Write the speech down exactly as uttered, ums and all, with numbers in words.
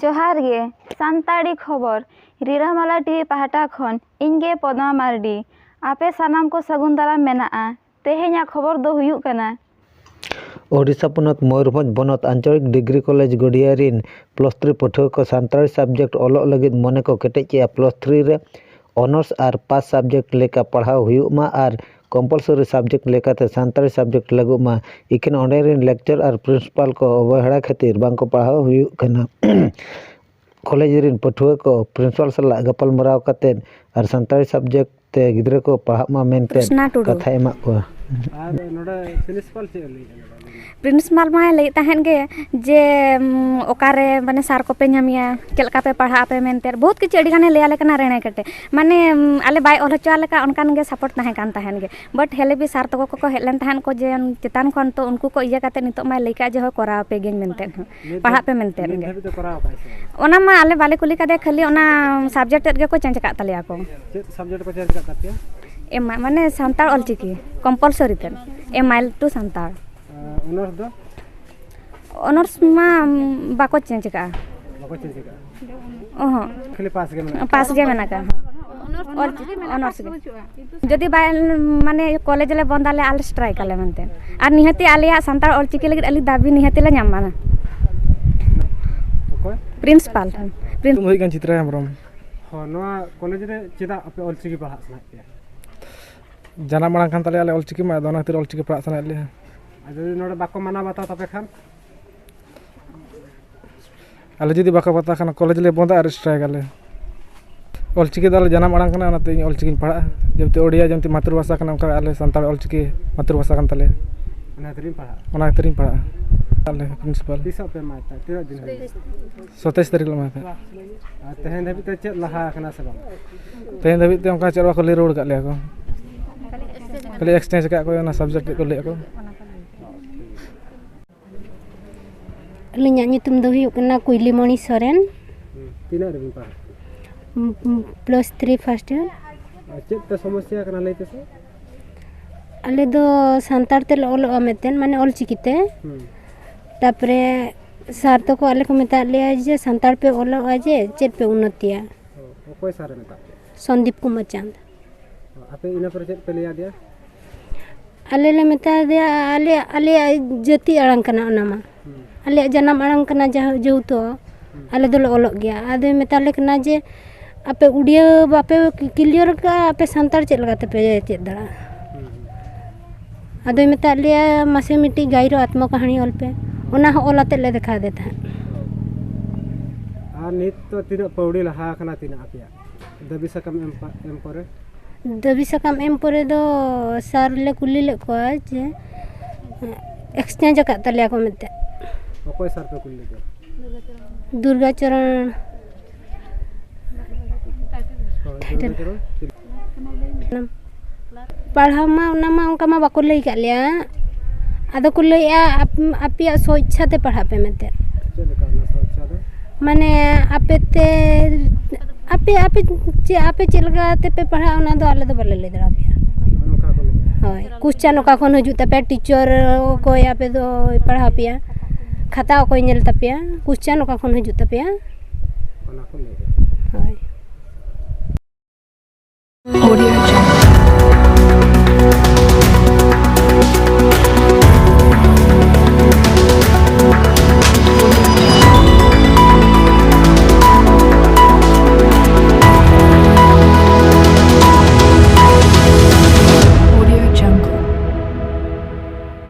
ᱡᱚᱦᱟᱨ ᱜᱮ᱾ ᱥᱟᱱᱛᱟᱲᱤ ᱠᱷᱚᱵᱚᱨ, ᱨᱤᱨᱟᱹᱢᱟᱞᱟ ᱴᱤᱵᱷᱤ ᱯᱟᱦᱴᱟ ᱠᱷᱚᱱ ᱤᱧ ᱜᱮ ᱯᱚᱫᱢᱟ ᱢᱟᱨᱰᱤ᱾ ᱟᱯᱮ ᱥᱟᱱᱟᱢ ᱠᱚ ᱥᱟᱹᱜᱩᱱ ᱫᱟᱨᱟᱢ ᱢᱮᱱᱟᱜᱼᱟ᱾ ᱛᱮᱦᱮᱧᱟᱜ ᱠᱷᱚᱵᱚᱨ ᱫᱚ ᱦᱩᱭᱩᱜ ᱠᱟᱱᱟ, ᱳᱰᱤᱥᱟ ᱯᱚᱱᱚᱛ ᱢᱚᱭᱩᱨᱵᱷᱚᱸᱡᱽ ᱵᱚᱱᱚᱛ ᱟᱧᱪᱚᱞᱤᱠ ᱰᱤᱜᱽᱨᱤ ᱠᱚᱞᱮᱡᱽ ᱜᱚᱰᱤᱭᱟ ᱨᱤᱱ ᱯᱞᱟᱥ ᱛᱷᱨᱤ ᱯᱟᱹᱴᱷᱩᱣᱟᱹ ᱠᱚ ᱥᱟᱱᱛᱟᱲᱤ ᱥᱟᱵᱡᱮᱠᱴ ᱚᱞᱚᱜ ᱞᱟᱹᱜᱤᱫ ᱢᱚᱱᱮ ᱠᱚ ᱠᱮᱴᱮᱡ ᱠᱮᱫᱼᱟ᱾ ᱯᱞᱟᱥ ᱛᱷᱨᱤ ᱨᱮ ᱚᱱᱟᱨᱥ ᱟᱨ ᱯᱟᱥ ᱥᱟᱵᱡᱮᱠᱴ ᱞᱮᱠᱟ ᱯᱟᱲᱦᱟᱣ ᱦᱩᱭᱩᱜ ᱢᱟ ᱟᱨ ᱠᱚᱢᱯᱟᱞᱥᱚᱨᱤ ᱥᱟᱵᱡᱮᱠᱴ ᱞᱮᱠᱟᱛᱮ ᱥᱟᱱᱛᱟᱲᱤ ᱥᱟᱵᱡᱮᱠᱴ ᱞᱟᱹᱜᱩᱜ ᱢᱟ᱾ ᱤᱠᱷᱟᱹᱱ ᱚᱸᱰᱮ ᱨᱤᱱ ᱞᱮᱠᱪᱟᱨ ᱟᱨ ᱯᱨᱤᱱᱥᱤᱯᱟᱞ ᱠᱚ ᱚᱵᱚᱦᱮᱲᱟ ᱠᱷᱟᱹᱛᱤᱨ ᱵᱟᱝ ᱠᱚ ᱯᱟᱲᱦᱟᱣ ᱦᱩᱭᱩᱜ ᱠᱟᱱᱟ᱾ ᱠᱚᱞᱮᱡᱽ ᱨᱤᱱ ᱯᱟᱹᱴᱷᱩᱣᱟᱹ ᱠᱚ ᱯᱨᱤᱱᱥᱤᱯᱟᱞ ᱥᱟᱞᱟᱜ ᱜᱟᱯᱟᱞᱢᱟᱨᱟᱣ ᱠᱟᱛᱮ ᱟᱨ ᱥᱟᱱᱛᱟᱲᱤ ᱥᱟᱵᱡᱮᱠᱴ ᱛᱮ ᱜᱤᱫᱽᱨᱟᱹ ᱠᱚ ᱯᱟᱲᱦᱟᱜ ᱢᱟ ᱢᱮᱱᱛᱮ ᱨᱳᱥᱱᱟ ᱴᱩᱰᱩ᱾ ᱠᱟᱛᱷᱟᱭ ᱮᱢᱟᱜ ᱠᱚᱣᱟ᱾ ᱟᱨ ᱱᱚᱰᱮ ᱯᱨᱤᱱᱥᱤᱯᱟᱞ ᱪᱮᱫ ᱮ ᱞᱟᱹᱭᱮᱫᱼᱟ ᱱᱚᱰᱮ? ᱯᱨᱤᱱᱥᱤᱯᱟᱞ ᱢᱟᱭ ᱞᱟᱹᱭᱮᱫ ᱛᱟᱦᱮᱸᱫ ᱜᱮ ᱡᱮ, ᱩᱢ, ᱚᱠᱟᱨᱮ ᱢᱟᱱᱮ ᱥᱟᱨ ᱠᱚᱯᱮ ᱧᱟᱢᱮᱭᱟ, ᱪᱮᱫ ᱞᱮᱠᱟ ᱯᱮ ᱯᱟᱲᱦᱟᱜ ᱟᱯᱮ ᱢᱮᱱᱛᱮ ᱵᱚᱦᱩᱛ ᱠᱤᱪᱷᱩ ᱟᱹᱰᱤ ᱜᱟᱱᱮ ᱞᱟᱹᱭ ᱟᱞᱮ ᱠᱟᱱᱟ ᱨᱮᱲᱮ ᱠᱟᱴᱮ᱾ ᱢᱟᱱᱮ, ᱩᱢ, ᱟᱞᱮ ᱵᱟᱭ ᱚᱞ ᱦᱚᱪᱚ ᱟᱞᱮ ᱠᱟᱱ ᱚᱱᱠᱟᱱ ᱜᱮ ᱥᱟᱯᱳᱨᱴ ᱛᱟᱦᱮᱸ ᱠᱟᱱ ᱛᱟᱦᱮᱸᱫ ᱜᱮ᱾ ᱵᱟᱴ ᱦᱮᱞᱮ ᱵᱤ ᱥᱟᱨ ᱛᱟᱠᱚ ᱠᱚᱠᱚ ᱦᱮᱡ ᱞᱮᱱ ᱛᱟᱦᱮᱸᱫ ᱠᱚ ᱡᱮ ᱪᱮᱛᱟᱱ ᱠᱷᱚᱱ, ᱛᱚ ᱩᱱᱠᱩ ᱠᱚ ᱤᱭᱟᱹ ᱠᱟᱛᱮ ᱱᱤᱛᱚᱜ ᱢᱟᱭ ᱞᱟᱹᱭ ᱠᱟᱜ ᱡᱮ ᱦᱳᱭ ᱠᱚᱨᱟᱣ ᱯᱮ ᱜᱮᱧ ᱢᱮᱱᱛᱮ ᱦᱚᱸ, ᱱᱤᱛ ᱯᱟᱲᱦᱟᱜ ᱯᱮ ᱢᱮᱱᱛᱮ ᱱᱤᱛ ᱜᱮ᱾ ᱫᱷᱟᱹᱵᱤᱡ ᱫᱚ ᱠᱚᱨᱟᱣ ᱟᱠᱟᱫ ᱥᱮ ᱵᱟᱝ? ᱚᱱᱟ ᱢᱟ ᱟᱞᱮ ᱵᱟᱞᱮ ᱠᱩᱞᱤ ᱠᱟᱫᱮᱭᱟ, ᱠᱷᱟᱹᱞᱤ ᱚᱱᱟ ᱥᱟᱵᱡᱮᱠᱴ ᱛᱮᱫ ᱜᱮᱠᱚ ᱪᱮᱧᱡᱽ ᱟᱠᱟᱫ ᱛᱟᱞᱮᱭᱟ ᱠᱚ᱾ ᱪᱮᱫ ᱥᱟᱵᱡᱮᱠᱴ ᱠᱚ ᱪᱮᱧᱡᱽ ᱟᱠᱟᱫ ᱛᱟᱯᱮᱭᱟ? ᱮᱢ ᱟ, ᱢᱟᱱᱮ ᱥᱟᱱᱛᱟᱲ ᱚᱞᱪᱤᱠᱤ ᱠᱚᱢᱯᱟᱞᱥᱚᱨᱤ ᱛᱮ, M I L to Santal. ᱟᱨ ᱚᱱᱟᱨᱥ ᱫᱚ? ᱚᱱᱟᱨᱥ ᱢᱟ ᱵᱟᱠᱚ ᱪᱮᱧᱡᱽ ᱟᱠᱟᱫᱼᱟ᱾ ᱵᱟᱠᱚ ᱪᱮᱧᱡᱽ ᱟᱠᱟᱫᱼᱟ? ᱚᱦᱚᱸ᱾ ᱠᱷᱟᱹᱞᱤ ᱯᱟᱥ ᱜᱮ ᱢᱮᱱᱟᱜᱼᱟ? ᱯᱟᱥ ᱜᱮ ᱢᱮᱱᱟᱜ ᱟᱠᱟᱫᱼᱟ᱾ ᱚᱞ-, ᱚᱱᱟᱨᱥ ᱜᱮ᱾ ᱡᱩᱫᱤ ᱵᱟᱭ, ᱢᱟᱱᱮ, ᱠᱚᱞᱮᱡᱽ ᱞᱮ ᱵᱚᱱᱫ ᱟᱞᱮ, ᱟᱞᱮ ᱥᱴᱨᱟᱭᱤᱠ ᱟᱞᱮ ᱢᱮᱱᱛᱮ᱾ ᱟᱨ ᱱᱤᱦᱟᱹᱛᱤ ᱟᱞᱮᱭᱟᱜ ᱥᱟᱱᱛᱟᱲ ᱚᱞᱪᱤᱠᱤ ᱞᱟᱹᱜᱤᱫ ᱟᱞᱮ ᱫᱟᱹᱵᱤ ᱱᱤᱦᱟᱹᱛᱤ ᱞᱮ ᱧᱟᱢᱟ᱾ ᱚᱠᱚᱭ? ᱯᱨᱤᱱᱥᱤᱯᱟᱞ᱾ ᱯᱨᱤᱱ- ᱧᱩᱛᱩᱢ ᱫᱚ ᱦᱩᱭᱩᱜ ᱠᱟᱱᱟ ᱪᱤᱛᱨᱟ ᱦᱮᱢᱵᱨᱚᱢ᱾ ᱦᱚᱸ, ᱱᱚᱣᱟ ᱠᱚᱞᱮᱡᱽ ᱨᱮ ᱪᱮᱫᱟᱜ ᱟᱯᱮ ᱚᱞᱪᱤᱠᱤ ᱯᱟᱲᱦᱟᱜ ᱥᱟᱱᱟᱭᱮᱫ ᱯᱮᱭᱟ? ᱡᱟᱱᱟᱢ ᱟᱲᱟᱝ ᱠᱟᱱ ᱛᱟᱞᱮᱭᱟ ᱟᱞᱮ ᱚᱞᱪᱤᱠᱤ ᱢᱟ, ᱟᱫᱚ ᱚᱱᱟ ᱠᱷᱟᱹᱛᱤᱨ ᱚᱞᱪᱤᱠᱤ ᱯᱟᱲᱦᱟᱜ ᱥᱟᱱᱟᱭᱮᱫ ᱞᱮᱭᱟ᱾ ᱟᱨ ᱡᱩᱫᱤ ᱱᱚᱰᱮ ᱵᱟᱠᱚ ᱢᱟᱱᱟᱣ ᱵᱟᱛᱟᱣ ᱛᱟᱯᱮ ᱠᱷᱟᱱ? ᱟᱞᱮ ᱡᱩᱫᱤ ᱵᱟᱠᱚ ᱵᱟᱛᱟᱣ ᱠᱷᱟᱱ, ᱠᱚᱞᱮᱡᱽ ᱞᱮ ᱵᱚᱱᱫᱟ ᱟᱨ ᱥᱴᱨᱟᱭᱤᱠ ᱟᱞᱮ᱾ ᱚᱞᱪᱤᱠᱤ ᱫᱚ ᱟᱞᱮ ᱡᱟᱱᱟᱢ ᱟᱲᱟᱝ ᱠᱟᱱᱟ, ᱚᱱᱟᱛᱮ ᱤᱧ ᱚᱞᱪᱤᱠᱤᱧ ᱯᱟᱲᱦᱟᱜᱼᱟ᱾ ᱡᱮᱢᱛᱤ ᱳᱰᱤᱭᱟ ᱡᱮᱢᱛᱤ ᱢᱟᱛᱨᱤ ᱵᱷᱟᱥᱟ ᱠᱟᱱᱟ, ᱚᱱᱠᱟ ᱟᱞᱮ ᱥᱟᱱᱛᱟᱲ ᱚᱞᱪᱤᱠᱤ ᱢᱟᱛᱨᱤ ᱵᱷᱟᱥᱟ ᱠᱟᱱ ᱛᱟᱞᱮᱭᱟ᱾ ᱚᱱᱟ ᱠᱷᱟᱹᱛᱤᱨᱤᱧ ᱯᱟᱲᱦᱟᱜᱼᱟ᱾ ᱚᱱᱟ ᱠᱷᱟᱹᱛᱤᱨᱤᱧ ᱯᱟᱲᱦᱟᱜᱼᱟ᱾ ᱟᱞᱮ ᱯᱨᱤᱱᱥᱤᱯᱟᱞ᱾ ᱛᱤᱥᱚᱜ ᱯᱮ ᱮᱢᱟ? ᱛᱤᱱᱟᱹᱜ ᱫᱤᱱ ᱦᱩᱭᱩᱜᱼᱟ? ᱥᱟᱛᱟᱥ ᱛᱟᱹᱨᱤᱠᱷ ᱞᱮ ᱮᱢᱟ ᱯᱮ᱾ ᱟᱨ ᱛᱮᱦᱮᱧ ᱫᱷᱟᱹᱵᱤᱡ ᱛᱮ ᱪᱮᱫ ᱞᱟᱦᱟ ᱟᱠᱟᱱᱟ ᱥᱮ ᱵᱟᱝ? ᱛᱮᱦᱮᱧ ᱫᱷᱟᱹᱵᱤᱡ ᱛᱮ ᱚᱱᱠᱟ ᱪᱮᱫ ᱦᱚᱸ ᱵᱟᱠᱚ ᱞᱟᱹᱭ ᱨᱩᱣᱟᱹᱲ ᱟᱠᱟᱫ ᱞᱮᱭᱟ ᱠᱚ᱾ ᱠᱷᱟᱹᱞᱤ ᱮᱠᱥᱪᱮᱧᱡᱽ ᱟᱠᱟᱫ ᱠᱚ, ᱚᱱᱟ ᱥᱟᱵᱡᱮᱠᱴ ᱪᱮᱫ ᱠᱚ ᱞᱟᱹᱭ ᱟᱠᱚ᱾ ᱟᱹᱞᱤᱧᱟᱜ ᱧᱩᱛᱩᱢ ᱫᱚ ᱦᱩᱭᱩᱜ ᱠᱟᱱᱟ ᱠᱩᱭᱞᱤᱢᱚᱬᱤ ᱥᱚᱨᱮᱱ᱾ ᱦᱩᱸ, ᱛᱤᱱᱟᱹᱜ ᱨᱮᱵᱤᱱ ᱯᱟᱲᱦᱟᱜ ᱠᱟᱱᱟ? ᱩᱸ, ᱩᱸ, ᱯᱞᱟᱥ ᱛᱷᱨᱤ ᱯᱷᱟᱥᱴ ᱤᱭᱟᱨ᱾ ᱟᱨ ᱪᱮᱫ ᱯᱮ ᱥᱚᱢᱚᱥᱥᱟ ᱠᱟᱱᱟ ᱞᱟᱹᱭ ᱯᱮᱥᱮ? ᱟᱞᱮ ᱫᱚ ᱥᱟᱱᱛᱟᱲ ᱛᱮᱞᱮ ᱚᱞᱚᱜᱼᱟ ᱢᱤᱫᱴᱮᱱ, ᱢᱟᱱᱮ ᱚᱞᱪᱤᱠᱤ ᱛᱮ᱾ ᱦᱩᱸ᱾ ᱛᱟᱯᱚᱨᱮ ᱥᱟᱨ ᱛᱟᱠᱚ ᱟᱞᱮ ᱠᱚ ᱢᱮᱛᱟᱫ ᱞᱮᱭᱟ ᱡᱮ ᱥᱟᱱᱛᱟᱲ ᱯᱮ ᱚᱞᱚᱜᱼᱟ ᱡᱮ ᱪᱮᱫ ᱯᱮ ᱩᱱᱱᱚᱛᱤᱭᱟ᱾ ᱚ, ᱚᱠᱚᱭ ᱥᱟᱨᱮ ᱢᱮᱛᱟᱫ ᱯᱮᱭᱟ? ᱥᱚᱱᱫᱤᱯ ᱠᱩᱢᱟᱨ ᱪᱟᱸᱫᱽ᱾ ᱚ, ᱟᱯᱮ ᱤᱱᱟᱹ ᱯᱚᱨᱮ ᱪᱮᱫ ᱯᱮ ᱞᱟᱹᱭ ᱟᱫᱮᱭᱟ? ᱟᱞᱮ ᱞᱮ ᱢᱮᱛᱟ ᱫᱮᱭᱟ, ᱟᱞᱮᱭᱟᱜ, ᱟᱞᱮᱭᱟᱜ ᱡᱟᱹᱛᱤ ᱟᱲᱟᱝ ᱠᱟᱱᱟ ᱚᱱᱟ ᱢᱟ᱾ ᱦᱩᱸ᱾ ᱟᱞᱮᱭᱟᱜ ᱡᱟᱱᱟᱢ ᱟᱲᱟᱝ ᱠᱟᱱᱟ, ᱡᱟᱦᱟᱸ ᱡᱮᱦᱮᱛᱩ ᱦᱩᱸ᱾ ᱟᱞᱮ ᱫᱚᱞᱮ ᱚᱞᱚᱜ ᱜᱮᱭᱟ᱾ ᱟᱫᱚᱭ ᱢᱮᱛᱟ ᱞᱮ ᱠᱟᱱᱟ ᱡᱮ, "ᱟᱯᱮ ᱩᱰᱤᱭᱟᱹ ᱵᱟᱯᱮ clear ᱠᱟᱜᱼᱟ, ᱟᱯᱮ ᱥᱟᱱᱛᱟᱲ ᱪᱮᱫ ᱞᱮᱠᱟ ᱛᱮᱯᱮ ᱪᱮᱫ ᱫᱟᱲᱮᱭᱟᱜᱼᱟ?" ᱦᱩᱸ, ᱦᱩᱸ᱾ ᱟᱫᱚᱭ ᱢᱮᱛᱟᱫ ᱞᱮᱭᱟ, "ᱢᱟᱥᱮ ᱢᱤᱫᱴᱤᱡ ᱜᱟᱭᱨᱳ ᱟᱛᱢᱚ ᱠᱟᱹᱦᱱᱤ ᱚᱞ ᱯᱮ᱾" ᱚᱱᱟ ᱦᱚᱸ ᱚᱞ ᱟᱛᱮᱫ ᱞᱮ ᱫᱮᱠᱷᱟᱣ ᱟᱫᱮ ᱛᱟᱦᱮᱸᱫ᱾ ᱟᱨ ᱱᱤᱛ ᱫᱚ ᱛᱤᱱᱟᱹᱜ ᱯᱟᱹᱣᱲᱤ ᱞᱟᱦᱟ ᱟᱠᱟᱱᱟ, ᱛᱤᱱᱟᱹᱜ ᱟᱯᱮᱭᱟᱜ ᱫᱟᱹᱵᱤ ᱥᱟᱠᱟᱢ ᱮᱢ ᱯᱟ-, ᱮᱢ ᱯᱚᱨᱮ? ᱫᱟᱹᱵᱤ ᱥᱟᱠᱟᱢ ᱮᱢ ᱯᱚᱨᱮ ᱫᱚ ᱥᱟᱨ ᱞᱮ ᱠᱩᱞᱤ ᱞᱮᱫ ᱠᱚᱣᱟ ᱡᱮ exchange ᱟᱠᱟᱫ ᱛᱟᱞᱮᱭᱟ ᱠᱚ ᱢᱮᱱᱛᱮ᱾ ᱚᱠᱚᱭ ᱥᱟᱨ ᱯᱮ ᱠᱩᱞᱤ ᱞᱮᱫᱮᱭᱟ? ᱫᱩᱨᱜᱟᱪᱚᱨᱚᱬ᱾ ᱦᱳᱭ, ᱫᱩᱨᱜᱟᱪᱚᱨᱚᱬ᱾ ᱯᱟᱲᱦᱟᱣ ᱢᱟ, ᱚᱱᱟ ᱢᱟ ᱚᱱᱠᱟ ᱢᱟ ᱵᱟᱠᱚ ᱞᱟᱹᱭ ᱠᱟᱜ ᱞᱮᱭᱟ᱾ ᱟᱫᱚ ᱠᱚ ᱞᱟᱹᱭᱮᱜᱼᱟ, ᱟᱯ-, ᱟᱯᱮᱭᱟᱜ ᱥᱚ ᱤᱪᱪᱷᱟ ᱛᱮ ᱯᱟᱲᱦᱟᱜ ᱯᱮ ᱢᱮᱱᱛᱮ᱾ ᱪᱮᱫ ᱞᱮᱠᱟ ᱚᱱᱟ ᱥᱚ ᱤᱪᱪᱷᱟ ᱫᱚ? ᱢᱟᱱᱮ ᱟᱯᱮ ᱛᱮ, ᱟᱯᱮ, ᱟᱯᱮ ᱪᱮᱫ, ᱟᱯᱮ ᱪᱮᱫ ᱞᱮᱠᱟ ᱛᱮᱯᱮ ᱯᱟᱲᱦᱟᱜᱼᱟ, ᱚᱱᱟ ᱫᱚ ᱟᱞᱮ ᱫᱚ ᱵᱟᱞᱮ ᱞᱟᱹᱭ ᱫᱟᱲᱮᱭᱟᱯᱮᱭᱟ᱾ ᱚᱱᱠᱟ ᱠᱚ ᱞᱟᱹᱭᱟ᱾ ᱦᱳᱭ, question ᱚᱠᱟ ᱠᱷᱚᱱ ᱦᱤᱡᱩᱜ ᱛᱟᱯᱮᱭᱟ, teacher ᱚᱠᱚᱭ ᱟᱯᱮ ᱫᱚᱭ ᱯᱟᱲᱦᱟᱣ ᱯᱮᱭᱟ, ᱠᱷᱟᱛᱟ ᱚᱠᱚᱭ ᱧᱮᱞ ᱛᱟᱯᱮᱭᱟ, question ᱚᱠᱟ ᱠᱷᱚᱱ ᱦᱤᱡᱩᱜ ᱛᱟᱯᱮᱭᱟ᱾ ᱚᱱᱟ ᱠᱚ ᱞᱟᱹᱭᱟ᱾ ᱦᱳᱭ᱾